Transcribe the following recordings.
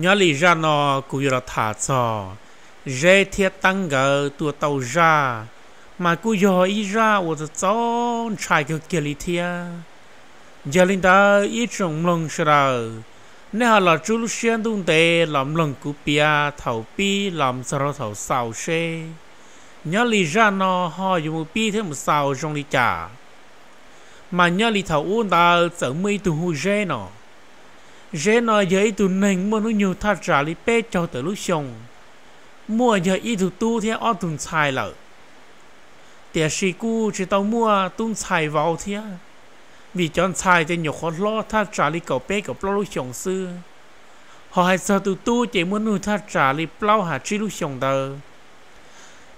Nyob li zaj no kuv yuav los tham txog Zeb thiab Teeb nkawd tua tau zaj, mas kuj yog ib zaj uas txaus ntshai kawg kiag li thiab. Yog li ntawd ib tsoom mloog sawv daws, nej ho los tsub lub siab ntuj ntev los mloog kuv piav thaum pib los txog rau thaum xaus seb nyob li zaj no ho yuav mus pib thiab mus xaus zoo li cas. Mas nyob li thaum ub ntawd txawm muaj ib tug hu Zeb no. Zeb no yog ib tug neeg muaj hnub nyoog thaj tsam li peb caug tawm lub xyoo, muaj yog ib tug tub thiab ob tug ntxhais lawm. Tiam sis kuj tsis tau muaj tub ntxhais vauv thiab, vim cov ntxhais ces nyuam qhuav hlob thaj tsam li kaum peb kaum plaub lub xyoos xwb. Ho hais txog tus tub ces muaj hnub nyoog thaj tsam li plaub ha tsib lub xyoos ntawd.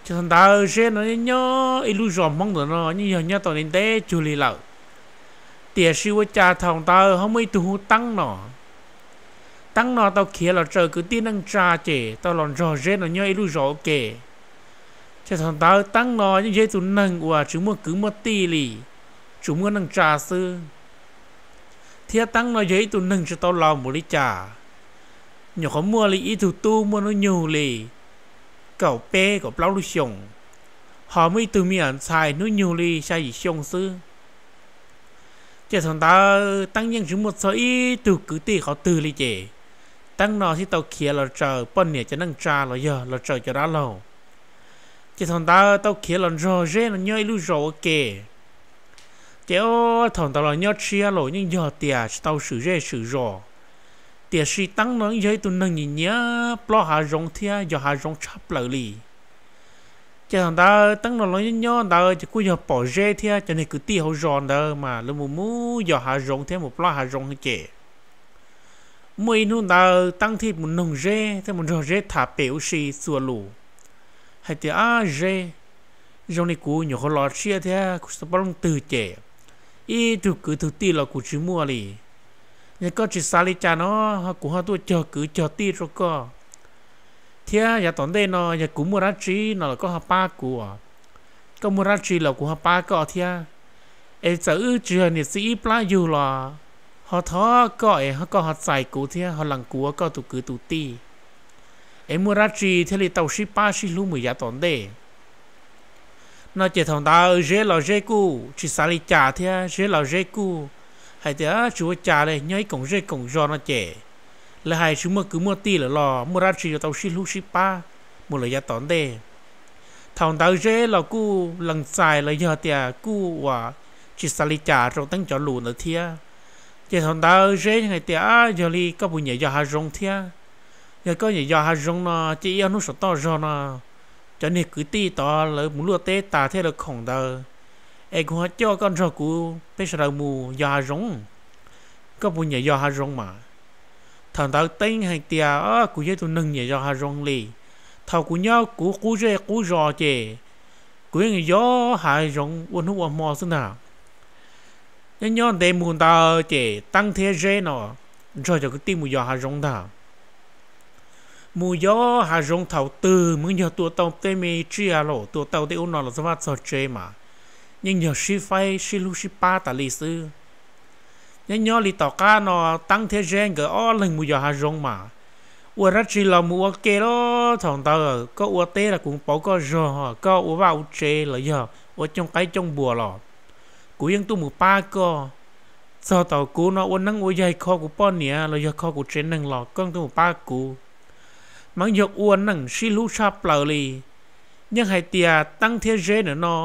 Ces thaum ntawd Zeb no nyob ib lub zos Hmoob ntawm no yeej yog nyob tau ntev ntev cuag li lawm. Tiam sis ua cas thaum ntawd ho muaj ib tug hu Teeb no. Teeb no tau khiav los tsaws kwv tij neej tsa ces tau los nrog Zeb no nyob ib lub zos ua ke. Ces thaum ntawd Teeb no yeej yog ib tug neeg uas tsis muaj kwv muaj tij li, tsuas muaj neej tsa xwb. Thiab Teeb no yog ib tug neeg tsis tau laus npaum li cas, nyuam qhuav muaj li ib tug tub muaj hnub nyoog li kaum peb kaum plaub lub xyoos, ho muaj ib tug me nyuam ntxhais hnub nyoog li xya yim xyoo xwb. Ces thaum ntawd Teeb yeej tsis muaj txog ib tug kwv tij qhov twg li ces Teeb no thiaj tau khiav los tsaws poj niam cov neej tsa los yog los tsaws cov dab laug. Ces thaum ntawd tau khiav los nrog Zeb no nyob ib lub zos ua ke. Ces thaum ntawd los nyob tshiab los yeej yog tias tsis tau swm zej swm zos, tiam sis Teeb no yeej yog ib tug neeg nyiam nyiam plob hav zoov thiab yos hav zoov tshaj plaws li. Ces thaum ntawd Teeb no los nyob nyob ntawd ces kuj yog pom Zeb thiab cov niag kwv tij hauv zos ntawd mas lawv mus mus yos hav zoov thiab mus plob hav zoov ces muaj ib hnub ntawd Teeb thiaj mus noog Zeb thiab mus nrog Zeb tham pem ua si txuas lus hais tias, Ab Zeb, zoo li kuv nyuam qhuav los tshiab thiab kuv tsis tau paub leej twg ces ib tug kwv tug tij los kuv tsis muaj li. Yog koj tsis xav li cas no, kuv ho tuaj cog kwv cog tij rau koj, thiab yav tom ntej no yog kuv muaj dab tsi no los koj ho pab kuv. Koj muaj dab tsi los kuv ho pab koj thiab. Es txawm wb tsis yog niam txiv ib plab yug los ho thov koj es koj ho txais kuv thiab ho lees kuv ua koj tus kwv tus tij, es muaj dab tsi thiaj li tau sib pab sib hlub mus yav tom ntej. No ces thaum ntawd Zeb los Zeb kuj tsis xav li cas thiab Zeb los Zeb kuj hais tias tsis ua cas li, nyob ib koom zej koom zos no ces lawv hais tsis muaj kwv muaj tij lawm los muaj dab tsi yuav tau sib hlub sib pab mus lawm yav tom ntej. Thaum ntawd Zeb los kuj lees txais los yog tias kuj uas tsis xav li cas rau Teeb cov lus ntawd thiab. Ces thaum ntawd Zeb yeej hais tias, Yog li koj puas nyiam yos hav zoov thiab? Yog koj nyiam yos hav zoov no ces ib ob hnub saum toj zog no cov niag kwv tij tod lawv mus luaj teb tas thiab lawv khoom ntawd, es kuv ho coj koj nrog kuv peb sawv daws mus yos hav zoov. Koj puas nyiam yos hav zoov mas? Thaum ntawd Teeb hais tias, Kuv yog ib tug neeg nyiam yos hav zoov li. Thaum kuv nyob kuv qub zej qub zos ces kuv yeej yos hav zoov ua hnub ua hmo xwb ntag. Nyob nyob ntev mus ntawd ces Teeb thiab Zeb no nrog cov kwv tij mus yos hav zoov ntag. Mus yos hav zoov thaum twg mas yog tua tau tej me tsiaj los tua tau tej ub no los txog vaj txog tsev mas yeej yog sib faib sib hlub sib pab tas li xwb. Nyob nyob li tom qab no Teeb thiab Zeb nkawd ob leeg mus yos hav zoov mas ua dab tsi los mus ua ke los thaum ntawd koj ua teb los kuv pauv koj zog, koj ua vaj ua tsev los yog ua cooj qaib cooj npua los kuv yeej tuaj mus pab koj. Txog thaum kuv no ua neeb ua yaig kho kuv poj niam los yog kho kuv tsev neeg los koj tuaj mus pab kuv. Mas yog ua neej sib hlub tshaj plaws li. Yeej hais tias Teeb thiab Zeb ntawm no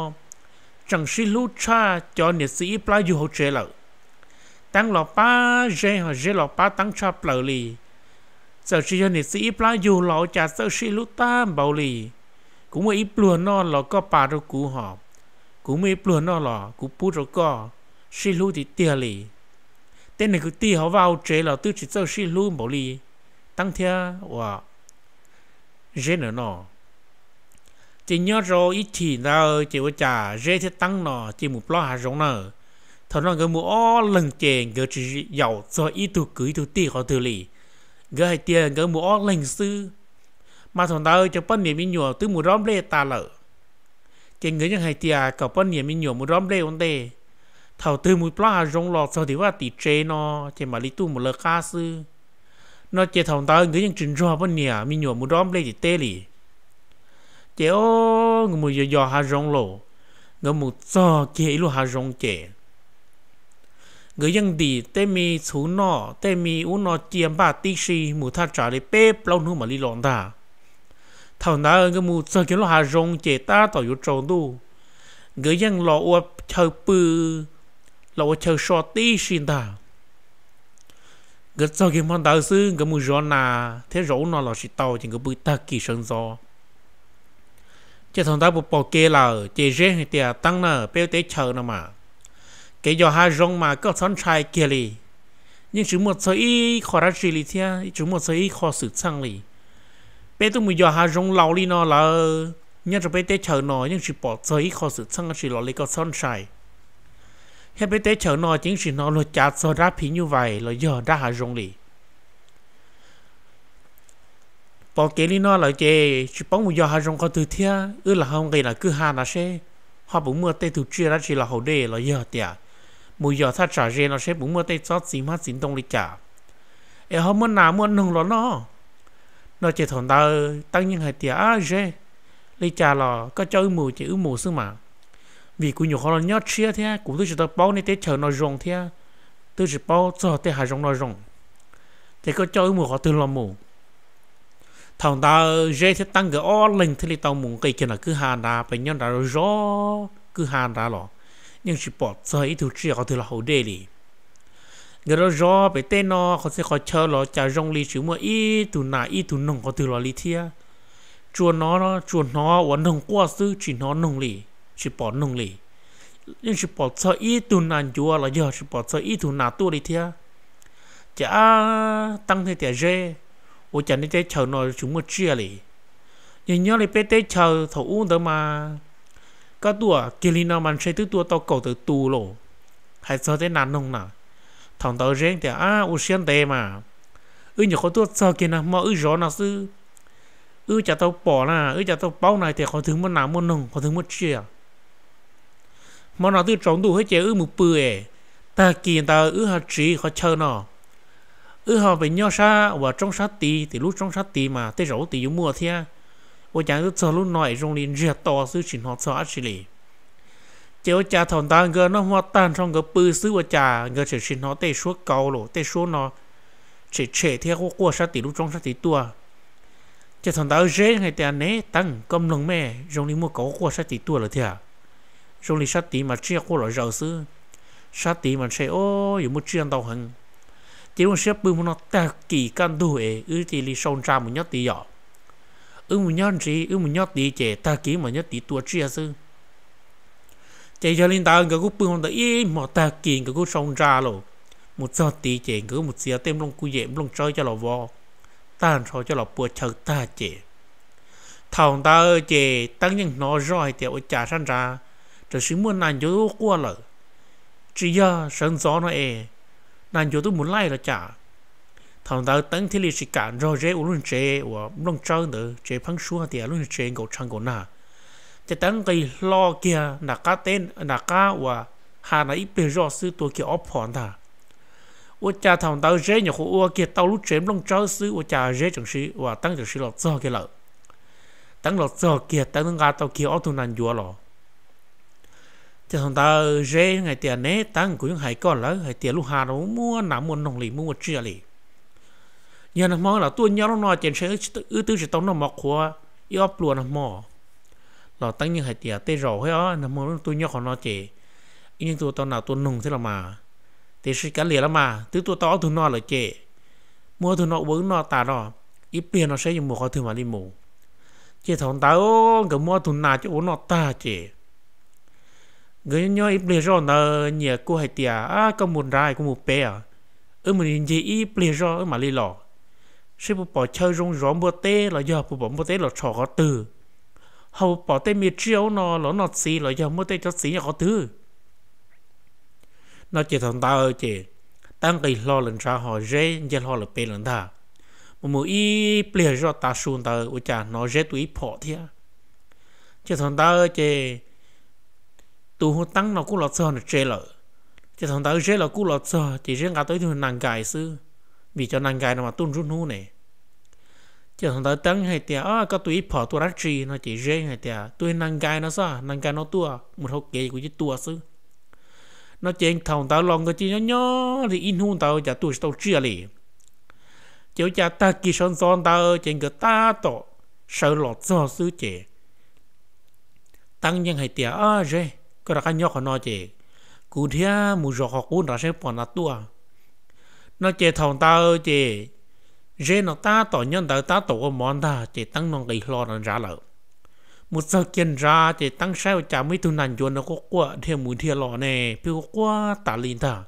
tseem sib hlub tshaj cov niam txiv ib plab yug hauv tsev lawm. Teeb los pab Zeb ho Zeb los pab Teeb tshaj plaws li. Txawm tsis yog niam txiv ib plab yug los ua cas txawj sib hlub tag npaum li. Kuv muaj ib pluag noj los koj pab rau kuv ho, kuv muaj ib pluag noj los kuv pub rau koj, sib hlub tiag tiag li. Tej neeg kwv tij hauv vaj hauv tsev los twb tsis txawj sib hlub npaum li Teeb thiab uas Zeb ntawm no. Ces nyob rau ib chim ntawd ces ua cas Zeb thiab Teeb no ces mus plob hav zoov na. Thaum no nkawd mus ob leeg ces nkawd tsis yaum txog ib tug kwv ib tug tij qhov twg li. Nkawd hais tias nkawd mus ob leeg xwb. Mas thaum ntawd cov poj niam me nyuam twb mus dob nplej tas lawm. Ces nkawd yeej hais tias kom poj niam me nyuam mus dob nplej ua ntej, thaum twg mus plob hav zoov los txog tim vaj tim tsev no ces mam li tuaj mus lawv qab xwb. No ces thaum ntawd nkawd yeej tsis nrog poj niam me nyuam mus dob nplej tim teb li. Ces o, nkawd mus yos yos hav zoov lawm, nkawd mus txog kiag ib lub hav zoov ces nkawd yeej ntim tej me txhuv noj tej me ub no cia npaj tib si mus thaj tsam li peb plaub hnub mam li los ntag. Thaum ntawd nkawd mus txog kiag lub hav zoov ces tab tom yuav tsaus ntuj, nkawd yeej los ua chaw pw, los ua chaw so tib si ntag. Nkawd txog kiag hmo ntawd xwb, nkawd mus zov nas thiab zov ub no los tsis tau ces nkawd pw tag kis sawv ntxov. Ces thaum ntawd puas pom kev lawm ces Zeb hais tias, Teeb na, peb lub teb chaws no mas kev yos hav zoov mas koj txhob ntshai kiag li. Yeej tsis muaj txog ib qho dab tsi li thiab tsis muaj txog ib qho xwm txheej li. Peb twb mus yos hav zoov laus li no lawm, nyob rau peb teb chaws no yeej tsis pom txog ib qho xwm txheej dab tsi los li, koj txhob ntshai. Thiab peb teb chaws no ces yeej tsis hnov luag cav txog dab phim nyuj vais los yog dab hav zoov li. Pom kev li no lawm ces tsis paub mus yos hav zoov qhov twg thiab, wb lam ho nqis nram kwj ha nrad seb ho puas muaj tej tug tsiaj dab tsi los haus dej los yog tias mus yos thaj tsam ze no seb puas muaj tej tsob txiv hmab txiv ntoo li cas es ho muaj nas muaj noog los noj. No ces thaum ntawd Teeb yeej hais tias, Ab Zeb, li cas los koj coj wb mus ces wb mus xwb mas, vim kuv nyuam qhuav los nyob tshiab thiab kuv twb tsis tau paub nej teb chaws no zoo thiab twb tsis paub txog tej hav zoov no zoo, ces koj coj wb mus qhov twg los mus. Thaum ntawd Zeb thiab Teeb nkawd ob leeg thiaj li tau mus nqis kiag nram kwj ha nrad, pes nyob nrad zov kwj ha nrad los yeej tsis pom txog ib tug tsiaj qhov twg los haus dej li. Nkawd zov zov pem tej no qhov txhia qhov chaw los cas zoo li tsis muaj ib tug nas ib tug noog qhov twg los li thiab. Tsuas hnov, tsuas hnov uas noog quaj xwb tsis hnov noog li, tsis pom noog li. Yeej tsis pom txog ib tug nas ncuav los yog tsis pom txog ib tug nas tuaj li thiab. Ces ab Teeb thiaj tias, Zeb, ua cas nej teb chaws no tsis muaj tsiaj li? Yog nyob li peb teb chaws thaum ub ntawd mas koj tuaj kiag li no mas ntshe twb tua tau kaum tawm tus lauj, hais txog tej nas noog na. Thaum ntawd Zeb tias, Ab, ua siab ntev mas, wb nyuam qhuav tuaj txog kiag nag hmo wb zov no xwb, wb cas tau pom na, wb cas tau paub na tias qhov twg muaj nas muaj noog qhov twg muaj tsiaj. Hmo no twb tsaus ntuj thiab ces wb mus pw es tag kis ntawd wb ho tsiv qhov chaw no, wb ho pem nyob sab uas roob sab tid, tim lub roob sab tid mas tej zaum lub tid yuav muaj thiab. Ua cas twb txog lub no es zoo li ntsiag to xwb tsis hnov txog dab tsi li. Ces ua cas thaum ntawd nkawd noj hmo tag nrho nkawd pw xwb ua cas nkawd tseem sim hnov tej suab kaus los tej suab no tshem tshem thiab quaj quaj sab tim lub roob sab tid tuaj. Ces thaum ntawd Zeb hais tias, Neb Teeb, koj mloog me, zoo li muaj kaus quaj sab tid tuaj lawm thiab. Zoo li sab tid mas tsiaj quaj los zaws xwb, sab tid mas ntshe o yuav muaj tsiaj ntau heev. Ces lub siab pw hmo no tag kis kaj ntug es wb cia li sau ntsa mus nyob tid yom. Wb mus nyob ntsis, wb mus nyob tid ces tag kis mam nyob tid tua tsiaj xwb. Ces yog li ntawd nkawd kuj pw hmo ntawd ib hmos tag kis nkawd kuj sau ntsa los mus txog tid ces nkawd kuj mus txiav tej nplooj kuj yem nplooj tsawb coj los vov tag nrho coj los pua chaw tag ces thaum ntawd ces Teeb yeej hnov zoj hais tias ua cas sab nrad tam sim muaj nas ncuav quaj lawm, tsis yog sawv ntxov no es nas ncuav twb mus laij los cas. Thaum ntawd Teeb thiaj li tsis kam nrog Zeb ua lub tsev uas nplooj tsawb ntawd, tsev pheeb suab tias lub tsev nkaum tshav nkaum nag. Ces Teeb nqis hlo kiag nram qab teb, nram qab uas ha nrad ib pliag zoj xwb tua kiag ob phom ntag. Ua cas thaum ntawd Zeb nyuam qhuav ua kiag tau lub tsev nplooj tsawb xwb ua cas Zeb tseem, uas Teeb tseem sim los txog kiag lawm. Teeb los txog kiag Teeb nqa tau kiag ob tug nas ncuav los. Ces thaum ntawd Zeb hais tias, Neb Teeb, kuv yeej hais koj lawm hais tias lub ha no muaj nas muaj noog li, muaj muaj tsiaj li. Yog nag hmo los tuaj nyob lub no ces ntshe wb twb tsis tau noj mov qhuav ib ob pluas nag hmo. Los Teeb yeej hais tias, Tej zaum thiab, nag hmo tuaj nyob qhov no ces wb yeej tua tau nas tua noog thiab los mas. Tiam sis kav liam los mas, twb tuaj tau ob tug no lawm ces muab ob tug no ua wb noj tas los, ib pliag no saib yuav mus qhov twg mam li mus. Ces thaum ntawd nkawd muab ob tug nas coj ua noj tag ces nkawd nyob ib pliag zoj ntawd nyias kuj hais tias, Koj mus nrad kuv mus pem, wb mus ncig ib pliag zoj wb mam li los, seb puas pom chaw zoo zov npua teb los yog puas pom npua teb los tshos qhov twg, ho puas pom tej me tsiaj ub no los noj txiv los yog muaj tej cov txiv nyob qhov twg. No ces thaum ntawd ces Teeb nqis hlo lawm nrad ho Zeb nce hlo lawm pem lawm ntag. Mus mus ib pliag zoj tav su ntawd ua cas hnov Zeb tua ib phom thiab. Ces thaum ntawd ces tus hu Teeb no kuj los txog nram tsev lawm. Ces thaum ntawd Zeb los kuj los txog ces Zeb nqa tau ib tug nas nkais xwb. vim cov nas nkais no mas tuaj nruab hnub ne. Ces thaum ntawd Teeb hais tias, Koj tua ib phom tua dab tsi? No ces Zeb hais tias, Tua nas nkais no xwb, nas nkais no tuaj mus dhau kev kuv cia li tua xwb. No ces thaum ntawd los nkawd cia li nyob nyob li ib hnub ntawd cas tuaj tsis tau tsiaj li. Ces ua cas tag kis sawv ntxov ntawd ces nkawd tab tom sawv los txog xwb ces Teeb yeej hais tias, Zeb, koj rov qab nyob qhov no ces kuv dhia mus zov qhov qub nrad seb pom nas tuaj. No ces thaum ntawd ces Zeb no tab tom nyob ntawd tab tom ua mov ntag ces Teeb no nqis hlo nrad lawm. Mus txog kiag nrad ces Teeb saib ua cas muaj ib tug nas ncuav nws quaj quaj dhia mus dhia los ne, pheej quaj quaj tas li ntag.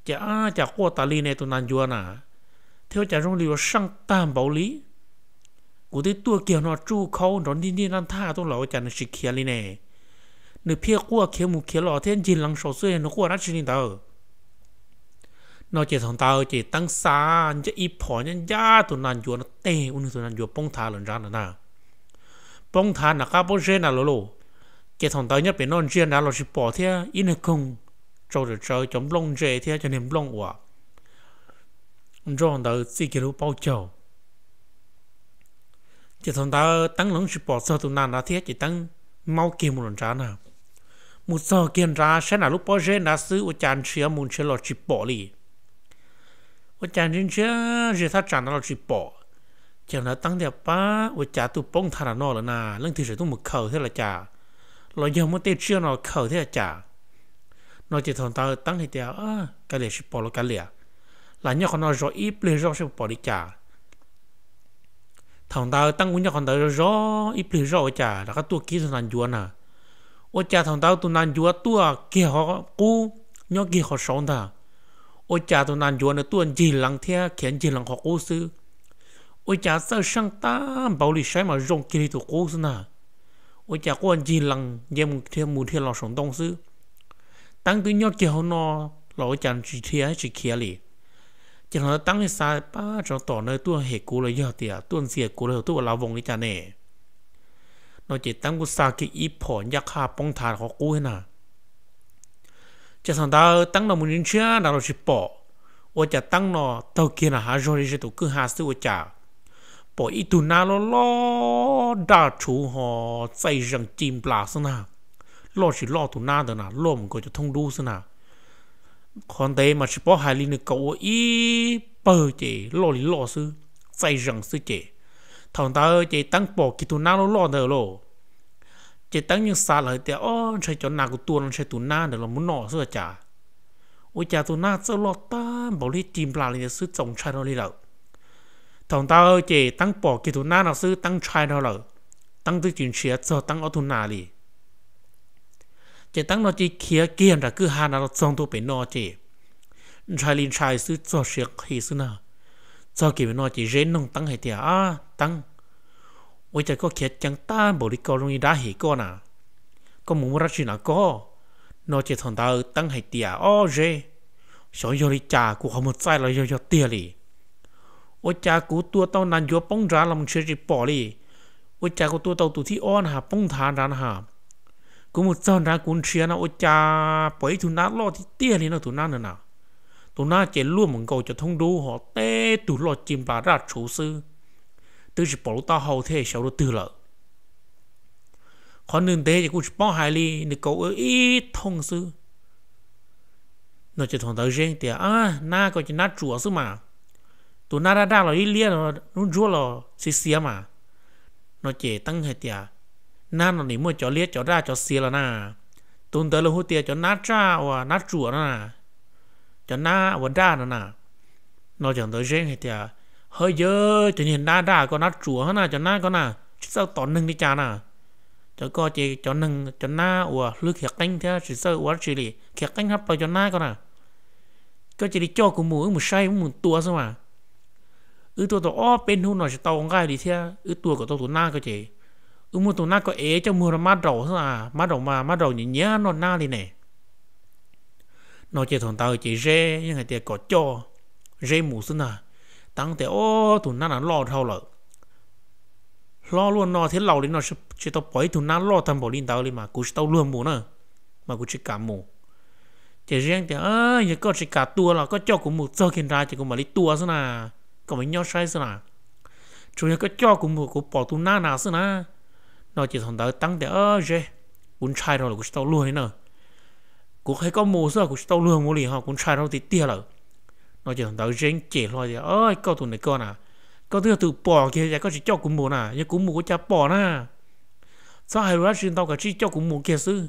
Ces, Cas quaj tas li ne tus nas ncuav na, thiab ua cas zoo li ua seej tag npaum li? Kuv twb tuaj kiag no tsuj khaub nrov nij nij naj nthaj tuaj los ua cas nws tsis khiav li ne? Nws pheej quaj khiav mus khiav los thiab ncig lees saud xwb, nws quaj dab tsi li ntawd? No ces thaum ntawd ces Teeb xa ib phom ncaj ncaj tus nas ncuav no teg ua nws tus nas ncuav poob thav lawm nrad lawm ntag. Poob thav nram qab pob zeb nrad lawm lauj. Ces thaum ntawd nyob pem no ntsia nrad los tsis pom thiab ib niag koog tsau tsawv tsawv cov nplooj ntse thiab cov niag nplooj uas nroj ntawd txij kiag lub paub caug. Ces thaum ntawd Teeb los tsis pom txog tus nas nrad thiab ces Teeb maub kiag mus los nrad na. Mus txog kiag nrad saib nram lub pob zeb nrad xwb ua cas nrhiav mus nrhiav los tsis pom li. Ua cas nrhiav nrhiav ze thaj tsam nrad los tsis pom. Ces thaum ntawd Teeb tias, Pab, ua cas tuaj poob thav nram no lawm na, leej twg tseem tuaj mus khaws thiab los cas? Los yog muaj tej tsiaj no khaws thiab los cas? No ces thaum ntawd Teeb hais tias, Kav liam, tsis pom los kav liam, lam nyob qhov no zov ib pliag zoj seb puas pom li cas. Thaum ntawd Teeb kuj nyob qhov ntawd zov zov ib pliag zoj ua cas rov qab tuaj kiag tus nas ncuav na. Ua cas thaum ntawd tus nas ncuav tuaj kiag qhov qub, nyob kiag qhov saud ntag. Ua cas tus nas ncuav nws tuaj ncig lees thiab khiav ncig lees qhov qub xwb. Ua cas txawj seej tag npaum li, saib mas zoo kiag li tus qub xwb ntag. Ua cas quaj ncig lees nce mus dhia los saum ntoo xwb. Teeb twb nyob kiag hauv no los ua cas tsis dhia tsis khiav li. Ces thaum ntawd Teeb xav, Pab, tsov tom no tuaj hem kuv los yog tias tuaj ntxias kuv los yog tuaj ua la voos li cas ne? No ces Teeb kuj xa kiag ib phom ncaj qha poob thav qhov qub thiab na. Ces thaum ntawd Teeb no mus nrhiav nrhiav nrad los tsis pom. Ua cas Teeb no taug kiag nram hav zog li ze tus kwj ha xwb ua cas pom ib tug nab loj loj daj rhuv ho txaij zees ci nplas xwb na. Loj tsis loj tus nab ntawd na, loj mus nkaus cov thoob dub xwb na. Qhov ntev mas tsis paub hais li, nws kaum ua ib pawg ces loj li loj xwb, txaij zees xwb ces. Thaum ntawd ces Teeb pom kiag tus nab loj loj ntawd lauj. Ces Teeb yeej xav lawm tias, Ob, ntshai cov nas kuv tua no ntshai tus nab ntawd los muab noj xwb los cas. Ua cas tus nab txawj loj tag npaum li, ci nplas li ntawd xwb, txaus ntshai dhau li lawm. Thaum ntawd ces Teeb pom kiag tus nab no xwb Teeb ntshai dhau lawm. Teeb twb tsis nrhiav txog Teeb ob tug nas li. Ces Teeb no cia li khiav kiag nram kwj ha nrad los txog ntua pem no ces ntshai li ntshai xwb, txog siav qhi xwb na. Txog kiag pem no ces Zeb noog Teeb hais tias, Teeb, ua cas koj khiav ceev tag npaum li ko, zoo li dab hem koj na? Koj mus muaj dab tsi na koj? No ces thaum ntawd Teeb hais tias, Ob Zeb, xyov yog li cas kuv qhov muag txaij los yog yog tiag li. Ua cas kuv tua tau nas ncuav poob nrad los nrhiav tsis pom li. Ua cas kuv tua tau tus thib ob na poob nthav nrad na. Kuv mus txog nrad kuv nrhiav no ua cas pom ib tug nab loj tiag tiag li no, tus nab ntawd na. Tus nab ces luaj mus nkaus cov thoob dub ho teb tug loj ci nplas daj rhuv xwb, twb tsis pom lub taub hau thiab xyov lub twg lawm. Qhov nws ntev ces kuj tsis paub hais li, nws kaum ua ib thooj xwb. No ces thaum ntawd Zeb tias, Nab ko ces nab tsuam xwb mas. Tus nab daj daj los liab liab, lub ntsuab los xiav xiav mas. No ces Teeb hais tias, Nab no nim muaj cov liab cov daj cov xiav los na. Tus ntawd lawv hu tias cov nab tsaj uas nab tsuam no na, cov nab uas daj no na. No ces ntawd Zeb hais tias, Hawb yawg, cov niag nab daj ko nab tsuam na, cov nab ko na tsis txawj tom neeg li cas na. Cov ko ces cov neeg, cov nab uas hlwb khiav qeeb thiab tsis txawj ua dab tsi li, khiav qeeb hab plaws cov nab ko na. Koj cia li coj kuv mus, wb mus saib, wb mus tua xwb mas. Wb tua tau ob peb hnub no tsis tau nqaij li thiab, wb tua kom tau tus nab ko ces wb muab tus nab ko ev coj muag rau mab daum xwb, mab daum mas mab daum nyiam nyiam noj nab li ne. No ces thaum ntawd ces Zeb yeej hais tias kom coj Zeb mus xwb ntag. Teeb tias, Ob, tus nab no loj dhau lawm. Hlob luaj no thiab laus li no tsis tau pom ib tug nab loj tag npaum li ntawd li mas kuv tsis tau luag mus na, mas kuv tsis kam mus. Ces Zeeb tias, Yog koj tsis kam tua los koj coj kuv mus txog kiag nrad ces kuv mam li tua xwb na, koj mam nyob saib xwb na. Tsuas yog koj coj kuv mus kuv pom tus nab na xwb na. No ces thaum ntawd Teeb tias, Zeeb, kuv ntshai rau lawm, kuv tsis tau luag li na. Kuv qhia koj mus xwb, kuv tsis tau luag mus li ho, kuv ntshai rau tiag tiag lawm. No ces thaum ntawd Zeeb cem hlo tias, Koj tus niam koj na, koj twb yog tus pom kiag es koj tsis coj kuv mus na, yog kuv mus kuv cas pom na. Txhob hais lus dab tsi ntau, koj cia li coj kuv mus kiag xwb,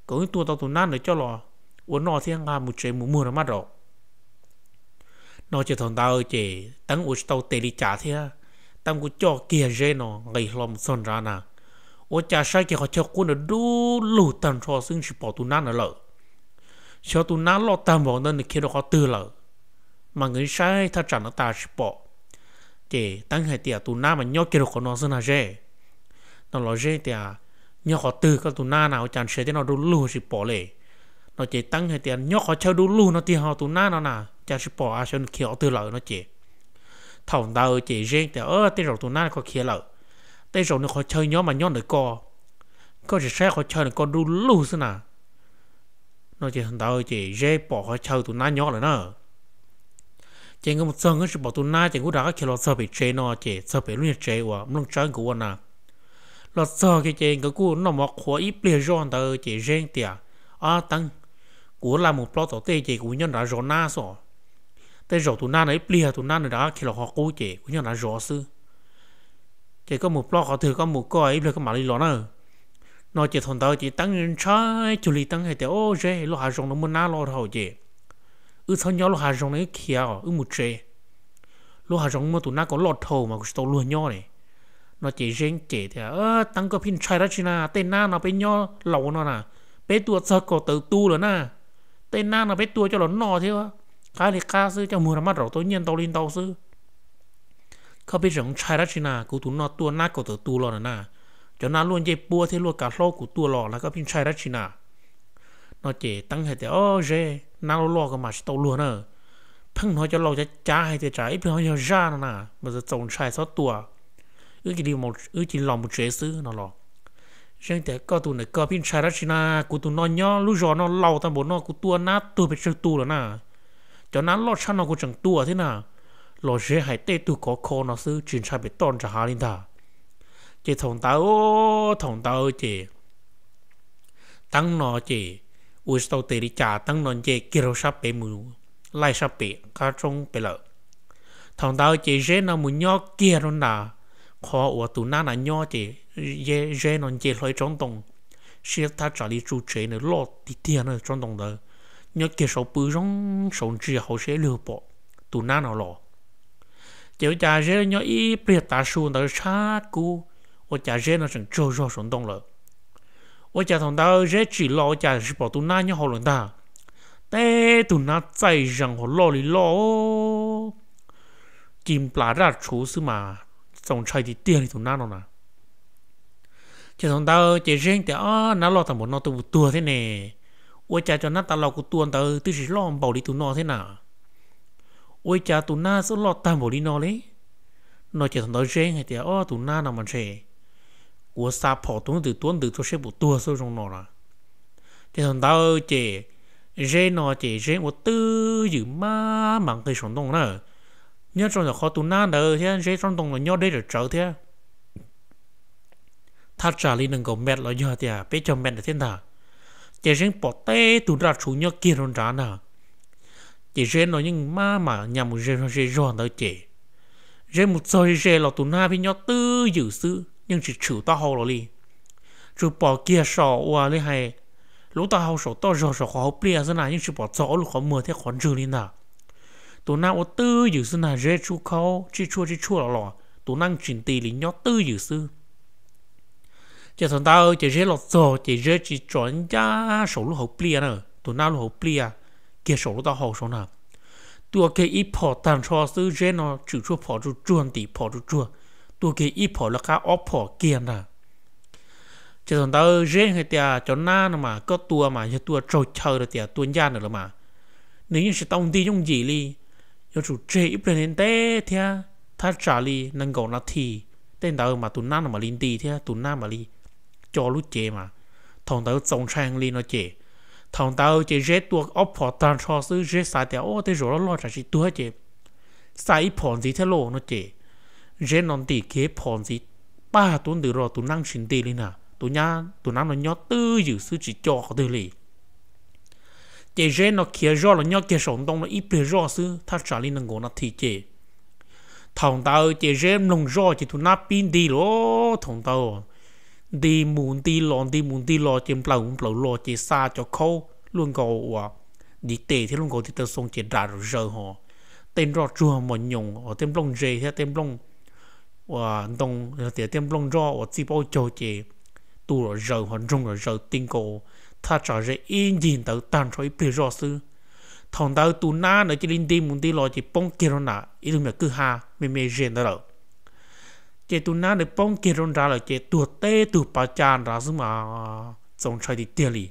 kom wb tua tau tus nab ntawd coj los ua noj thiab nqa mus tsev mus muag rau mab rau. No ces thaum ntawd ces Teeb ua tsis tau tes li cas thiab, Teeb kuj coj kiag Zeeb no nqis hlo mus txog nrad na. Ua cas saib kiag qhov chaw qub ntawd dub lug tag nrho xwb, tsis pom tus nab ntawd lawm. Xyov tus nab loj tag npaum ntawd nws khiav rau qhov twg lawm, mas nkawd saib thaj tsam no tas tsis pom. Ces Teeb hais tias, Tus nab mas nyob kiag rau qhov no xwb na Zeeb. No los Zeeb tias, Nyob qhov twg koj tus nab na, ua cas ntshe tej no dub lug tsis pom li? No ces Teeb hais tias, Nyob qhov chaw dub lug no tiag ho, tus nab no na cas tsis pom, xyov nws khiav qhov twg lawm no ces thaum ntawd ces Zeeb tias, Tej zaum tus nab ko khiav lawm, tej zaum nws qhov chaw nyob mas nyob ntawm ko, koj tsis saib qhov chaw ntawm ko dub lug xwb na. No ces thaum ntawd ces Zeeb pom qhov chaw tus nab nyob lawm na. Ces nkawd mus txog nkawd tsis pom tus nab ces nkawd rov qab khiav los txog pem tsev no ces txog pem lub niag tsev uas Nplooj Tsawb nkawd ua na. Los txog kiag ces nkawd kuj noj mov qhuav ib pliag zoj ntawd ces Zeeb tias, Ob Teeb, kuv laj mus plob tom tej ces kuv nyob nrad zov nab xwb. Tej zaum tus nab no ib pliag tus nab nws rov qab khiav los qhov qub ces kuv nyob nrad zov xwb. Ces koj mus plob qhov twg koj mus koj, ib pliag koj mam li los na. No ces thaum ntawd ces Teeb ntshai cuag li, Teeb hais tias, Ob Zeeb, lub hav zoov no muaj nab loj dhau ces wb txhob nyob lub hav zoov no, wb khiav os, wb mus tsev. Lub hav zoov muaj tus nab ko loj dhau mas kuv tsis tau luag nyob li. No ces Zeeb cem tias, Teeb, koj pheej ntshai dab tsi na, tej nab no peb nyob laus no na, peb tua txog kaum tawm tus lawm na. Tej nab no peb tua coj los noj thiab qab li qab xwb, coj muag rau mab raum tau nyiaj ntau li ntau xwb. Koj pheej tseem ntshai dab tsi na, kuv tus no tua nab kaum tawm tus los lawm na. Cov nab luaj ncej puab thiab luaj kav hlaub kuv tua los lawm, koj pheej ntshai dab tsi na? No ces Teeb hais tias, Ob Zeeb, nab loj loj ko mas tsis tau luag na. Pheej hnov cov laus cav cav hais tias tsam ib pliag ho yog zaj no na, mas txaus ntshai, txhob tua, wb cia li los mus tsev xwb no los. Zeeb tias, Koj tus ntawm koj pheej ntshai dab tsi na, kuv tus no nyob lub zos no laus tag npaum no kuv tua nab tuag pes tsawg tus lawm na. Cov nab loj tshaj no kuv tseem tua thiab na. Los Zeeb hais tej tug khov kho no xwb, tsis ntshai pem toj nram hav li ntag. Ces thaum ntawd, thaum ntawd ces Teeb no ces ua tsis tau tes li cas, Teeb no nce kiag rau sab pem mus laij sab pem qab roob pem lawm. Thaum ntawd ces Zeeb no mus nyob kiag rau nram qhov uas tus nab na nyob ces Zeeb no nce hlo ib tsob ntoo, siab thaj tsam li tsu tsev ntawd, loj tiag tiag na tsob ntoo ntawd, nyob kiag saum pw zoo saum ntsia hauv seb lwg pom tus nab no los. Ces ua cas Zeeb nyob ib pliag tav su ntawd tshab kub, ua cas Zeeb no tseem tsaug zog saum ntoo lawm. Ua cas thaum ntawd Zeeb tsim los ua cas tsis pom tus nab nyob hauv lawm ntag. Teb tug nab txaij zees hauv loj li loj, ci nplas raj tshuv xwb mas txaus ntshai tiag tiag li tus nab no na. Ces thaum ntawd ces Zeeb tias, Ob, nab loj tag npaum no tua puas tuag thiab ne? Ua cas cov nab tas los kuv tua ntawd twb tsis loj npaum li tus no thiab na? Ua cas tus nab xwb loj tag npaum li no li? No ces thaum ntawd Zeeb hais tias, Ob, tus nab no mas ntshe kuv xa phom tus ntws tuab ntws txog seb puas tuag xwb zoo no na. Ces thaum ntawd ces Zeeb no ces Zeeb ua twj ywm maj mam nqis saum ntoo na. Nyob rau ntawm qhov tus nab ntawd thiab Zeeb tsob ntoo los nyob deb tsawv tsawv thiab, thaj tsam li nees nkaum mev los yog tias peb caug mev ntawd thiab ntag. Ces Zeeb pom teb tug nraj tshuv nyob kiag rau nrad ntag. Ces Zeeb no yeej maj mam nyas mus ze zog ze zog ntawd ces Zeeb mus txog ze ze los tus nab pheej nyob twj ywm xwb, yeej tsis tshwm taub hau los li. Tsuas pom kiag saum uas li hais lub taub hau saum toj zog saum qhov hauv pliaj xwb na, yeej tsis pom txog ob lub qhov muag thiab qhov ntswg li ntag. Tus nab ua twj ywm xwb na, Zeeb tsub khaub tsib tshuaj tsib tshuaj los los tus nab tsis nti li, nyob twj ywm xwb. Ces thaum ntawd ces Zeeb los txog ces Zeeb tsis tso ncaj saum lub hauv pliaj na, tus nab lub hauv pliaj kiag saum lub taub hau saud na. Tua kiag ib phom tag nrho xwb, Zeeb no tshwm tshuaj phom tsuj tsuag, ntim phom tsuj tsuag, tua kiag ib phom lawv qab ob phom kiag ntag. Ces thaum ntawd Zeeb hais tias, Cov nab no mas koj tua mas yog tua raug chaw los tias tua ncaj ntawm lawm mas nws yeej tsis tau nti yooj yim li. Yuav tsum tseg ib pliag ntev thiab, thaj tsam li nees nkaum nas this tej ntawd mas tus nab no mam li nti thiab tus nab mam li co lub cev mas thaum ntawd txaus ntshai heev li no ces Thaum ntawd ces Zeb tua ob phom tag nrho xwb, Zeb xav tias, Ua, tej zaum loj loj tsam tsis tuag ces xa ib phom ntxiv thiab lauj, no ces Zeb no ntim kiag phom ntxiv pag tuab ntws rau, tus nab tsis nti li na, tus nab no nyob twj ywm xwb tsis co qhov twg li. Ces Zeb no khiav zoj los nyob kiag saum ntoo no ib pliag zoj xwb, thaj tsam li nees nkaum nas this ces thaum ntawd ces Zeb mloog zoj ces tus nab pib nti lawm. Thaum ntawd nti mus nti los, nti mus nti los ces nplawm mus nplawm los ces xa cov khaub luaj nkaus uas ntiv tes thiab luaj nkaus tiv taw xoo ces dam zom zaws hos tej nroj tsuag mos nyoos uas tej nplooj ntse thiab tej nplooj uas ntoo, tias tej nplooj nroj uas txij paub caug ces tu zom zaws hos nroog zom zaws ti nkaus thaj tsam Zeb ib ncig ntawd tag nrho ib pliag zoj xwb. Thaum ntawd tus nab ntawd cia li nti mus nti los ces poob kiag rau nram ib tug me kwj ha me me ze ntawd lawm. Ces tus nab ntawd poob kiag rau nrad lawm ces tuag teb tug pav ca nrad xwb mas txaus ntshai tiag tiag li.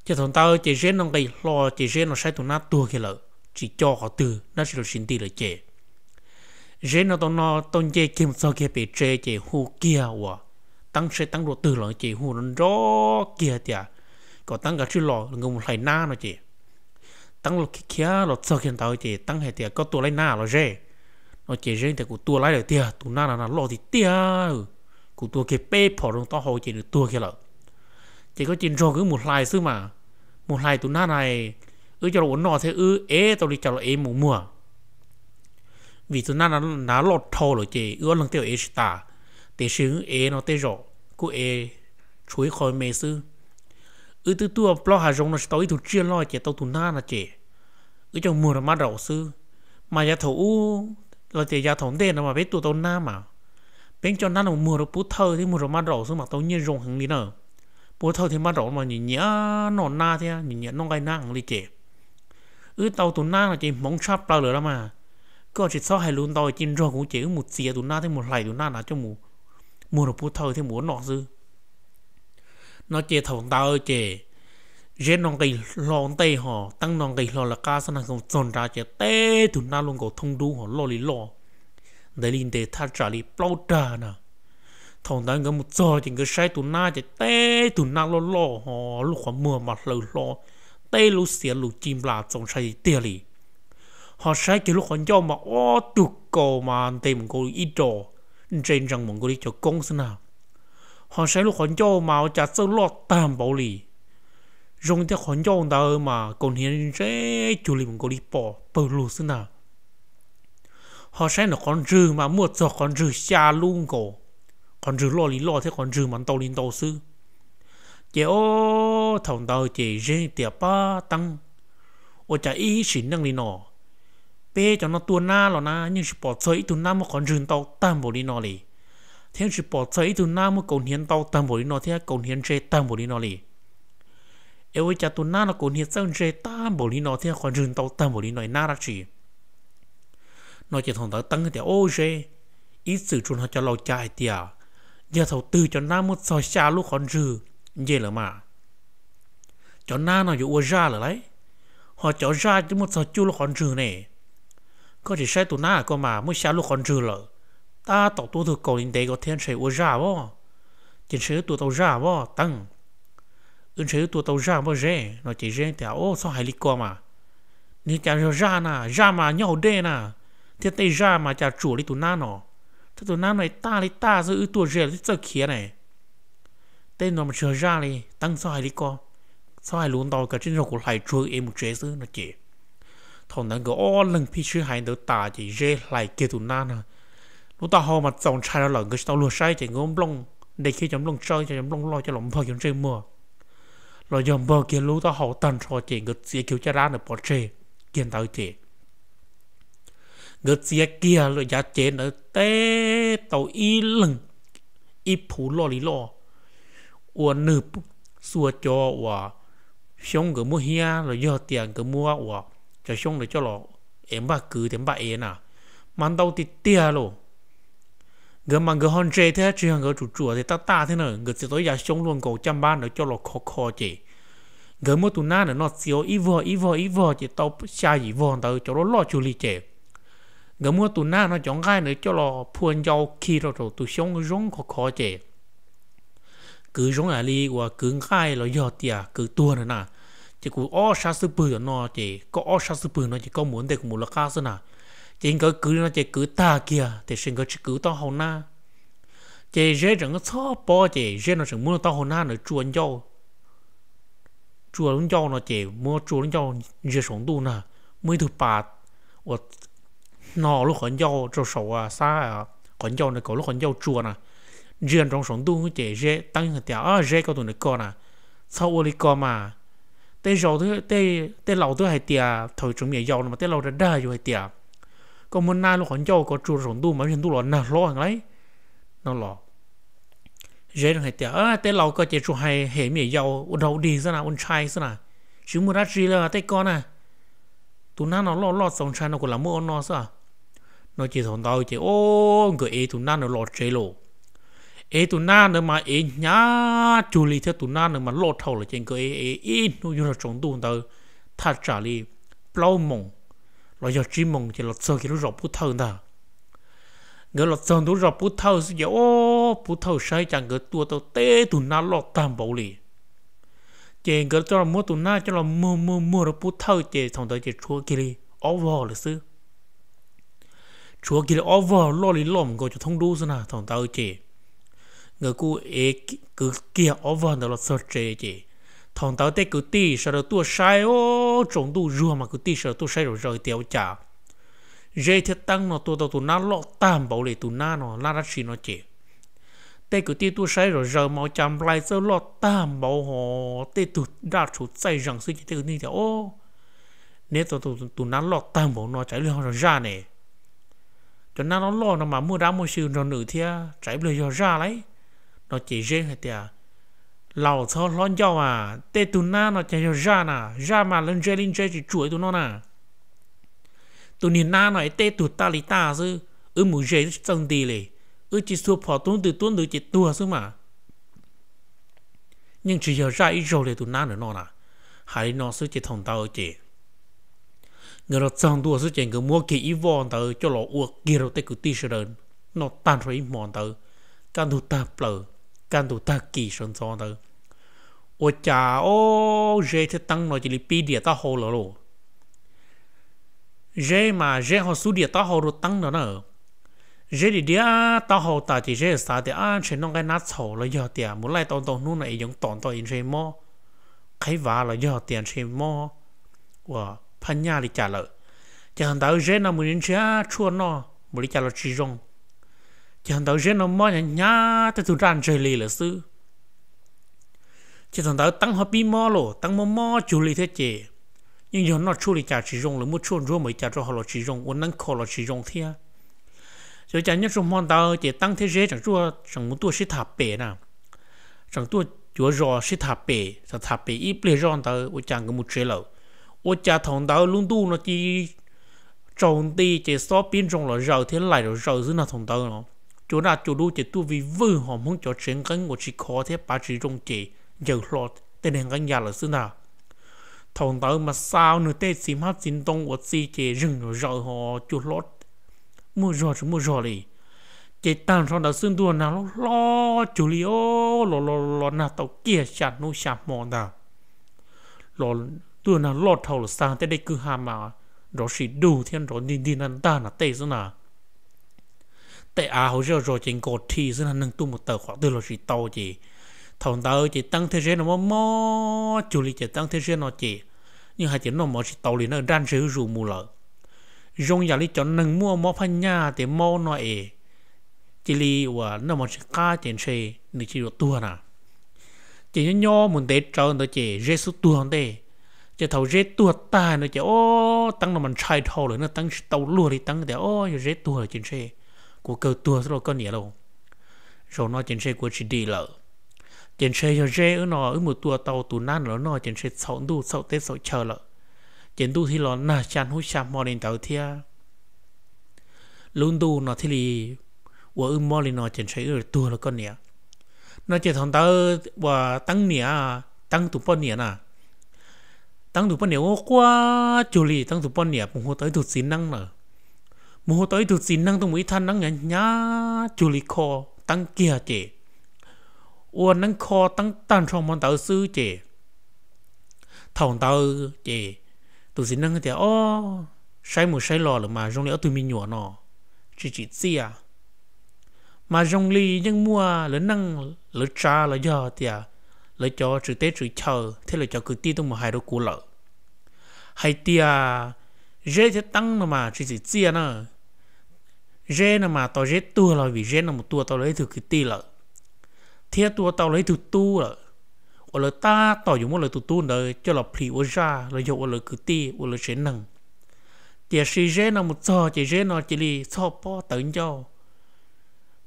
Ces thaum ntawd ces Zeb no nqis hlo ces Zeb no saib tus nab tuag kiag lawm tsis co qhov twg, nab tsis los tsis nti lawm ces Zeb no tau no tau nce kiag mus txog kiag pem tsev ces hu kiag uas Teeb saib Teeb dua twg lawm ces hu nrov nrov kiag tias kom Teeb kav tsij los nkawd mus hlais nab no ces Teeb los khiav khiav los txog kiag ntawd ces Teeb hais tias, Koj tua laib nab los Zeb? No ces Zeb tias, Kuv tua laib lawm tiag, tus nab no loj tiag tiag, kuv tua kiag peb phom rau taub hau ces nws tuag kiag lawm. Ces koj cia nrog kuv wb mus hlais xwb mas, mus hlais tus nab na, wb coj los ua noj thiab wb ev tau li cas los ev mus muag. Vim tus nab na loj dhau lawm ces wb ob leeg twb ev tsis tas, tiam sis wb ev no tej zaum kuj ev tshuav ib qho me xwb. Wb twb tuaj plaub hav zoov no tsis tau ib tug tsiaj loj ces tau tus nab no ces wb coj muag rau mab daum xwb. Mas yav thaum ub los tias yav thaum ntej no mas peb tua tau nab mas peb coj nab no muag rau pub thawj thiab muag rau mab daum xwb mas tau nyiaj zoo heev li na. Pub thawj thiab mab daum mas nyiam nyiam noj nab thiab nyiam nyiam noj nqaij nab heev li ces wb tau tus nab no ces hmoov tshaj plaws lawm los mas. Koj tsis txhob hais lus ntau, cia nrog kuv ces wb mus txiav tus nab thiab mus hlais tus nab na coj mus muag rau pub thawj thiab mus ua noj xwb. No ces thaum ntawd ces Zeb no nqis hlo ntej hos Teeb no nqis hlo lawv qab xwb na, txog nrad ces teb tug nab luaj nkaus thoob dub hos loj li loj, ntev li ntev thaj tsam li plaub dag na. Thaum ntawd nkawd mus txog ces nkawd saib tus nab ces teb tug nab loj loj hos lub qhov muag mas hlaws hlo, teb lub xiav lus ci nplas txaus ntshai tiag tiag li. Hos saib kiag lub qhov ncauj mas ob tug kaus mas ntev mus nkaus ib dos, ntse ntsees mus nkaus li cov koob xwb na. Hos saib lub qhov ncauj mas ua cas txawj loj tag npaum li, zoo li tej qhov ncauj ntawd mas kaus hniav ntse cuag li mus nkaus li pom pawg lug xwb ntag. Hos saib ntawm qhov ntswg mas muaj txog qhov ntswg xya lub nkaus, qhov ntswg loj li loj thiab qhov ntswg mas ntau li ntau xwb. Ces o, thaum ntawd ces Zeb tias, Pab Teeb, ua cas ib sim neej li no peb cov no tua nab los na yeej tsis pom txog ib tug nab muaj qhov ntswg ntau tag npaum li no li, thiab tsis pom txog ib tug nab muaj kaus hniav ntau tag npaum li no thiab kaus hniav ntse tag npaum li no li. Es ua cas tus nab no kaus hniav txawj ntse tag npaum li no thiab qhov ntswg ntau tag npaum li no, nab dab tsi? No ces thaum ntawd Teeb tias, Ob, Zeb, ib txwm tsuas hnov cov laus cav hais tias yog thaum twg cov nab muaj txog xya lub qhov ntswg nce lawm mas cov nab no yuav ua zaj lawm lauj. Hos cov zaj twb muaj txog cuaj lub qhov ntswg ne. Koj tsis saib tus nab ko mas muaj xya lub qhov ntswg lawm, tab tom tuav tug kaus li ntev ko thiab ntshe ua zaj as. Ces ntshe wb tua tau zaj as Teeb, wb ntshe wb tua tau zaj as Zeb. No ces Zeb tias, Ob, txhob hais li ko mas, nws cas yog zaj na, zaj mas nyob hauv dej na, thiab tej zaj mas cas tsuam li tus nab no, thiab tus nab no tag li tag xwb, wb tuaj ze los twb txawj khiav ne. Tej no mas tsis yog zaj li, Teeb txhob hais li ko, txhob hais lus ntau, kav tsij nrog kuv hlais tsuag es mus tsev xwb. No ces thaum ntawd nkawd ob leeg phij sib hais ntawd tas ces Zeb hlais kiag tus nab no, lub taub hau mas txaus ntshai rau lawm, nkawd tsis tau luag saib ces nkawd muab nplooj, nte kiag cov nplooj tsawb, cov nplooj loj coj los npog kiag ntsej muag los yog npog kiag lub taub hau tag nrho ces nkawd txiav kiag caj dab ntawd pov tseg kiag ntawd ces nkawd txiav kiag lawm yav cev ntawd teb tau ib leeg ib phuv loj li loj, ua nws xua cov uas xyoob nkawd muab hiab los yog tias nkawd muab uas cov xyoob ntawd coj los ev npaj kwv tias npaj ev na, mas ntau tiag tiag lauj. Nkawd mas nkawd ho ntse thiab tsis yog nkawd tsuam tsuam tias taj taj thiab na, nkawd txiav tau ib yav xyoob luaj nkaus caj npab ntawd coj los kho kho ces nkawd muab tus nab ntawm no txiav ib vog ib vog ib vog ces tau xya yim vog ntawd cov loj loj cuag li ces nkawd muab tus nab no cov nqaij ntawd coj los phua ncau khi rau saum tus xyoob zoo khov khov ces kwv zoo yam li uas kwv nqaij los yog tias kwv tuag na na. Ces kuv ob sab xub pwg tom no ces koj ob sab xub pwg no ces koj mus ua ntej kuv mus lawv qab xwb na. Ces nkawd kwv li no ces kwv tag kiag tiam sis nkawd tsis kwv taub hau nab. Ces Zeb tseem txhob pob ces Zeb no tseem muab taub hau nab ntawd tsua ncauj, tsua lub ncauj no ces muab tsua lub ncauj ntsia saum ntuj na, muaj ib tug pas uas hno lub qhov ncauj rau saum, xab qhov ncauj na, kom lub qhov ncauj tsua na, ntsia nroos saum ntuj ces Zeb teeb hais tias, Zeb, koj tus ntawm ko na, txhob ua li ko mas. Tej zaum, tej laus twb hais tias thaum tseem me nyuam yaus no mas tej laus dag dag yus hais tias koj muab nab lub qhov ncauj ko tsua rau saum ntuj mas ib pliag ntuj los nag hlob heev lauj no los. Zeb hais tias, Tej laus ko ces tsuas hais hem me nyuam yaus ua dog ua dig xwb na, ua ntshai xwb na, tsis muaj dab tsi li tej ko na. Tus nab no loj loj txaus ntshai no kuv lam muab ua no xwb. No ces thaum ntawd ces o, nkawd ev tus nab ntawd los tsev lauj. Ev tus nab ntawd mas ev hnyav cuag li thiab tus nab ntawd mas loj dhau lawm ces nkawd ev ev ib hnub yuav luag tsaus ntuj ntawd thaj tsam li plaub moos los yog tsib moos ces los txog kiag lub zos Pub Thawj ntag. Nkawd los txog ntua lub zos Pub Thawj xwb ces o, Pub Thawj saib cas nkawd tua tau teb tug nab loj tag npaum li. Ces nkawd coj los muab tus nab coj los muag muag muag rau Pub Thawj ces thaum ntawd ces tshuav kiag li ob vog lawm xwb. Tshuav kiag li ob vog loj li loj mus nkaus cov thoob dub xwb na. Thaum ntawd ces nkawd kuj ev kwv kiag ob vog ntawd los txog tsev ces thaum ntawd tej kwv tij sawv daws tuaj saib, tsaus ntuj zuag mas kwv tij sawv daws tuaj saib zom zaws tias ua cas Zeb thiab Teeb no tua tau tus nab loj tag npaum li, tus nab no laj dab tsi no ces tej kwv tij tuaj saib zom zaws mas ua cas nplai txawj loj tag npaum hos tej tug daj tshuv txaij zees xwb ces tej kwv tij tias, Neb tua tus nab loj tag npaum no tsam ib pliag ho zaj ne? Cov nab loj loj no mas muaj dab muaj xyw nrog nws thiab, tsam ib pliag yog zaj lauj. No ces Zeb hais tias, Laus txhob hlob ncauj as, tej tug nab no cas yog zaj na, zaj mas lawv ntse li ntse tsis tsuam ib tug no na. Tus niag nab no es teb tug taj li taj xwb, wb mus ze twb tsis txawj nti li, wb cia xua phom tub ntws tub ntws ces tuag xwb mas. Yeej tsis yog zaj ib zaug li tus nab ntawm no na. Hais li no xwb ces thaum ntawd ces nkawd los txog ntua xwb ces nkawd muab kiag ib voj ntawd coj los ua kiag rau tej kwv tij sawv daws noj tag nrho ib hmo ntawd, kaj ntug tag plaws, kaj ntug tag kis sawv ntxov ntawd. Ua cas ob Zeb thiab Teeb no cia li pib diam taub hau lawm lauj. Zeb mas Zeb ho xub diam taub hau rau Teeb no na. Zeb diam diam taub hau tas ces Zeb xav tias, Ab, ntshe noj nqaij nab txhaum los yog tias mus laij tau ntau hnub no es yoov tom ntau es ntshe mob qhev vav los yog tias ntshe mob uas phaj nyaj li cas lawm. Ces thaum ntawd Zeb no mus nrhiav tshuaj noj mus li cas los tsis zoo. Ces thaum ntawd Zeb no mob hnyav hnyav tej tug daj ntseg li lawm xwb. Ces thaum ntawd Teeb ho pib mob lauj, Teeb mob mob cuag li thiab ces yeej yog noj tshuaj li cas tsis zoo lawm, muaj tshuaj ntsuab mus li cas rau hauv los tsis zoo, ua neeb kho los tsis zoo thiab. Ces ua cas nyob rau hmo ntawd ces Teeb thiab Zeb tseem mus tuaj sib tham pem na, tseem tuaj cuav zos sib tham pem, tseem tham pem ib pliag zoj ntawd ua cas nkawd mus tsev lawm. Ua cas thaum ntawd lub ntuj no cia tsaus nti ces xob pib ntsoo los zaws thiab laim los zaws xwb no. Thaum ntawd cua daj cua dub ces tuaj vij vwj hos Hmoob cov tsev nqeeb uas tsis khov thiab pav tsis zoo ces ncaws hlo tej niag nqeeb ya lawm xwb ntag. Thaum ntawd mas xa nws tej txiv hmab txiv ntoo uas txi ces zeeg los zaws hos cua hlob muaj zog tsis muaj zog li. Ces tag nrho ntawd xwb ntuj nag loj hlob cuag li, los los los nag tau kiag xya hnub xya hmo ntag. Los ntuj nag loj dhau lawm xa tej dej kwj ha mas nrov si dug thiab nrov ntig ntig ntag ntag na tej xwb na. Tej av hauv zej zos ces nkos rhi xwb na, neeg tuaj mus tawm qhov twg los tsis tau ces thaum ntawd ces Teeb thiab Zeb no mob mob cuag li ces Teeb thiab Zeb no ces yeej hais tias noj mov tsis tau li na, daj ntseg zuj zus mus lawm. Zoo yam li cov neeg muaj mob phaj nyaj tias mob no es cia li uas noj mov tsis qab ces ntshe nws cia li yuav tuag na. Ces nyob nyob mus ntev rawv ntawd ces Zeb xub tuag ntej. Ces thaum Zeb tuag tag no ces ob Teeb no mas ntshai dhau lawm na, Teeb tsis tau luag li, Teeb tias, Ob, yog Zeb tuag lawm ces ntshe kuv kawg tuag xwb lauj koj niam lauj. Zaum no ces ntshe kuv tsis dim lawm. Ces ntshe yog Zeb wb no wb mus tua tau tus nab no los noj ces ntshe txhaum ntuj txhaum teb txhaum chaw lawm. Ces ntuj thiaj los nag xya hnub xya hmo li ntawd thiab. Lub ntuj no thiaj li ua wb mob li no ces ntshe wb tuag lauj koj niam. No ces thaum ntawd uas Teeb niam, Teeb tus poj niam na, Teeb tus poj niam ua quaj cuag li, Teeb tus poj niam mus hu tau ib tug txiv neeb na, mus hu tau ib tug txiv neeb tuaj mus ib thaj neeb hnyav hnyav cuag li kho Teeb kiag ces ua neeb kho teeb tag nrho hmo ntawd xwb ces thaum ntawd ces tus txiv neeb tias, Ob, saib mus saib los lawm mas zoo li ob tug me nyuam no tsis tsim txiaj, mas zoo li yeej muaj lawv neej lawv tsav los yog tias lawv cov tswv teb tswv chaw thiab lawv cov kwv tij tuaj mus hais rau kuv lawm hais tias Zeb thiab Teeb no mas tsis tsim txiaj na. Zeb no mas tau Zeb tuag los vim Zeb no mus tua tau lawv ib tug kwv tij lawm, thiab tua tau lawv ib tug tub lawm, uas lawv tab tom yuav muab lawv tus tub ntawd coj los plhis ua zaj los yog ua lawv kwv tij ua lawv tsev neeg. Tiam sis Zeb no mus txog ces Zeb no cia li txhoj pob tawv ncauj.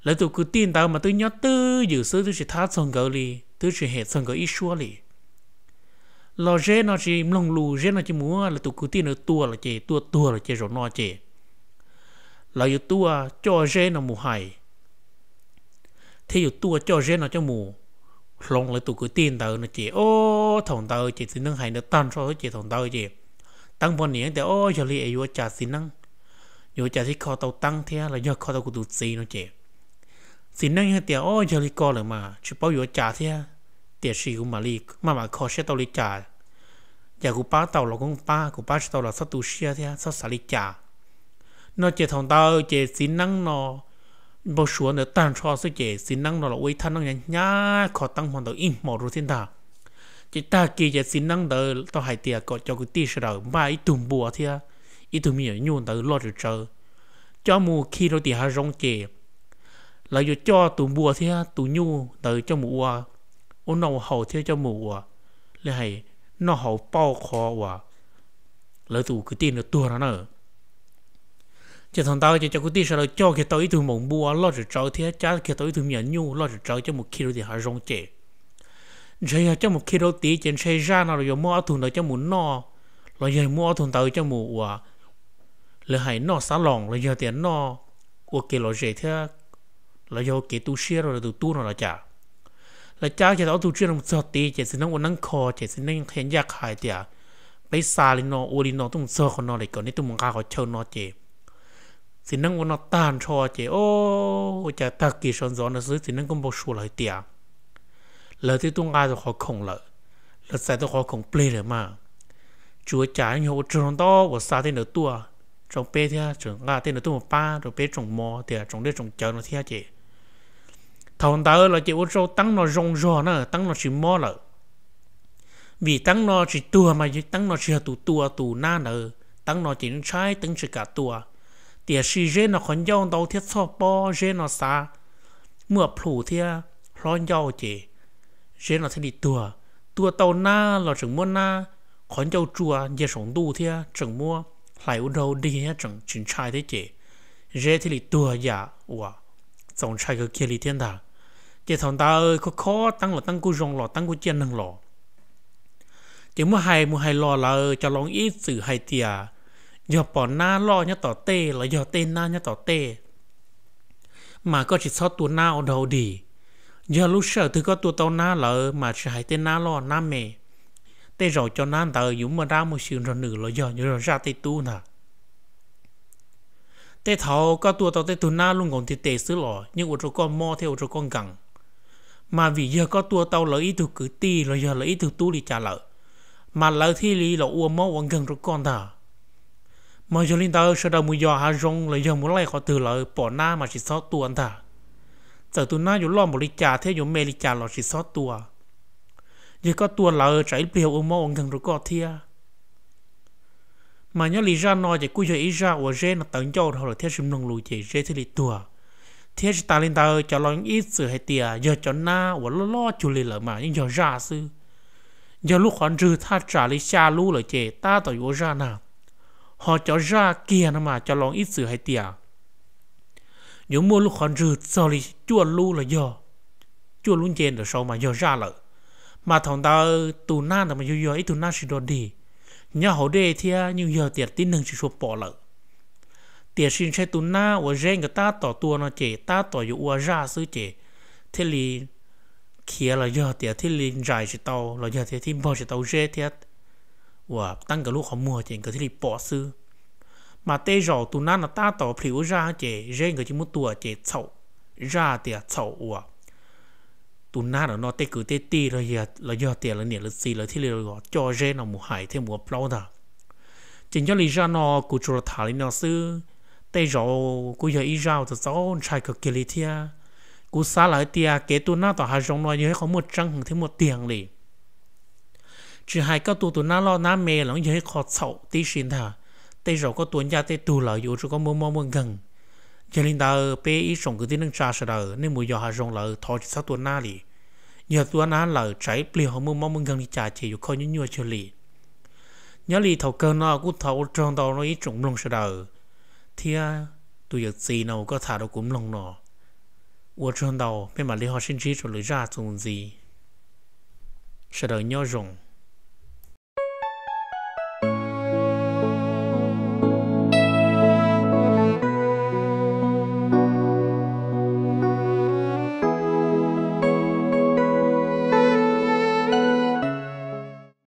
Lawv tus kwv tij ntawd mas twb nyob twj ywm xwb, twb tsis thab txog nkawd li, twb tsis hem txog nkawd ib suab li. Los Zeb no tsis mloog lus, Zeb no cia li mus muab lawv tus kwv tij ntawd tua lawm ces tua tuag lawm ces zaum no ces lawv yuav tuaj coj Zeb no mus hais thiab yuav tuaj coj Zeb no coj mus hloov lawv tus kwv tij ntawd no ces, ob, thaum ntawd ces txiv neeb hais ntawd tag nrho xwb ces thaum ntawd ces Teeb poj niam tias, Ob, yog li es yuav ua cas txiv neeb? Yuav ua cas thiaj kho tau Teeb thiab los yog kho tau kuv tus txiv no ces txiv neeb hais tias, Ob, yog li ko lawm mas tsis paub yuav ua cas thiab, tiam sis kuv mam li maj mam kho saib tau li cas, yam kuv pab tau los kuv pab, kuv pab tsis tau los txhob tu siab thiab txhob xav li cas. No ces thaum ntawd ces txiv neeb no npau suav ntawd tag nrho xwb ces txiv neeb no los ua ib thaj neeb hnyav hnyav kho Teeb hmo ntawd ib hmos rau thiab ntag. Ces tag kis ces txiv neeb ntawd tau hais tias kom cov kwv tij sawv daws npaj ib tug npua thiab ib tug me nyuam nyuj ntawd loj tsawv tsawv coj mus khi rau tim hav zoov ces lawv yuav coj tus npua thiab tus nyuj ntawd coj mus ua, ua noj ua haus thiab coj mus ua li hais noj haus pauj qhov uas lawv tus kwv tij ntawd tuag no na. Ces thaum ntawd ces cov kwv tij sawv daws coj kiag tau ib tug maum npua loj tsawv tsawv thiab cab kiag tau ib tug me nyuam nyuj loj tsawv tsawv coj mus khi rau tim hav zoov ces ntshe yog coj mus khi rau tid ces ntshe zaj no los yuav muab ob tug ntawd coj mus noj, los yog muab ob tug ntawd coj mus ua, lawv hais noj xab loos los yog tias noj ua kev lom zem thiab los yog ua kev tu siab rau lawv tus tub no los cas. Lawv cab kiag tau ob tug tsiaj no mus txog tid ces txiv neeb ua neeb kho ces txiv neeb qhia ncaj qha hais tias, Peb xa li no ua li no tuaj mus txog qhov no li kom neb tuaj mus nqa qhov chaw no ces txiv neeb ua no tag nrho ces, o, ua cas tag kis sawv ntxov ntawd xwb txiv neeb kuj npau suav lawm hais tias lawv twb tuaj nqa tau qhov khoom lawm, lawv txais tau qhov khoom plig lawm mas. Tsis ua cas, yog ua tsaug ntau uas xa tej ntawd tuaj rau peb thiab tseem nqa tej ntawd tuaj mus pab rau peb tsoom mov tias tsoom dej tsoom cawv no thiab ces thaum ntawd los ces ua rau Teeb no zoo zog na, Teeb no tsis mob lawm. Vim Teeb no tsis tuag mas Teeb no tsis yog tus tua tus nab ntawd, Teeb no ces ntshai Teeb tsis kam tua. Tiam sis Zeb no qhov ncauj ntau thiab txhoj pob, Zeb no xav muaj plhus thiab hlob ncauj ces Zeb no thiaj li tuag. Tua tau nab los tseem muab nab qhov ncauj tsua ncia saum ntuj thiab tseem muab hlais ua dog dig thiab tseem tsis ntshai thiab ces Zeb thiaj li tuag yam uas txaus ntshai kawg kiag li thiab ntag. Ces thaum ntawd kho kho Teeb los Teeb kuj zoo los Teeb kuj ciaj neeg los. Ces muab hais mus hais los lawm cov laus ib txwm hais tias yog pom nab loj nyob tom tej los yog tej nab nyob tom tej mas koj tsis txhob tua nab ua dog dig. Yog lub sij hawm twg koj tua tau nab lawm mas tsis hais tej nab loj nab me, tej zaum cov nab ntawd yuav muaj dab muaj xyw nrog nws los yog yuav zaj tej tub ntag. Tej thaum koj tua tau tej tug nab lub nkoos ntiag tes xwb los yeej ua rau koj mob thiab ua rau koj nkees, mas vim yog koj tua tau lawv ib tug kwv tij los yog lawv ib tug tub li cas lawm, mas lawv thiaj li los ua mob ua nkeeg rau koj ntag. Mas yog li ntawd sawv daws mus yos hav zoov los yog mus laij qhov twg lawm pom nab mas tsis txhob tua ntag. Txawm tus nab yuav loj npaum li cas thiab yuav me li cas los tsis txhob tua. Yog koj tua lawm tsam ib pliag ua mob ua nkeeg rau koj thiab. Mas nyob li zaj no ces kuj yog ib zaj uas Zeb no tawv ncauj dhau lawm thiab tsis mloog lus ces Zeb thiaj li tuag. Thiab tsis tas li ntawd cov laus ib txwm hais tias yog cov nab uas loj loj cuag li lawm mas yeej yog zaj xwb. Yog lub qhov ntswg thaj tsam li xya lub lawm ces tab tom yuav ua zaj na. Ho cov zaj kiag no mas cov laus ib txwm hais tias yuav muaj lub qhov ntswg txog li cuaj lub los yog cuaj lub nce ntawm saud mas yog zaj lawm. Mas thaum ntawd tus nab ntawd mas yog yog ib tug nab sib dog dig nyob hauv dej thiab yeej yog tias tib neeg tsis tshua pom lawm. Tiam sis ntshe tus nab uas Zeb nkawd tab tom tua no ces tab tom yuav ua zaj xwb ces thiaj li khiav los yog tias thiaj li ntsais tsis tau los yog tias thiaj npog tsis tau Zeb thiab uas Teeb nkawd lub qhov muag ces nkawd thiaj li pom xwb. Mas tej zaum tus nab no tab tom plhis ua zaj ces Zeb nkawd cia muab tua ces txhaum zaj tias txhaum uas tus nab ntawm no tej kwv tej tij los yog tias lawv niam lawv txiv lawv thiaj li los coj zeb no mus hais thiab mus ua plaub ntag. Ces nyob li zaj no kuv tsuas los tham li no xwb. Tej zaum kuj yog ib zaj uas txaus ntshai kawg kiag li thiab. Kuv xav lawm hais tias kev tua nab tom hav zoov no yog ib qho muaj tseeb heev thiab muaj tiag li. Tsis hais koj tua tus nab loj nab me los yog ib qho txhaum tib si ntag. Tej zaum koj tua ncaj tej tug lawm yuav ua rau koj muaj mob muaj nkeeg. Yog li ntawd peb ib tsoom kwv tij neej tsa sawv daws, nej mus yos hav zoov lawm thov tsis txhob tua nab li. Yog tua nab lawm tsam ib pliag ho muaj mob muaj nkeeg li cas ces yuav kho nyuaj nyuaj cuag li. Nyob li thaum kawg no kuj thov ua tsaug ntau rau ib tsoom mloog sawv daws thiab tus yawm txiv no uas koj tham rau kuv mloog no. Ua tsaug ntau, peb mam li ho sib ntsib rau lwm zaj txuas ntxiv. Sawv daws nyob zoo.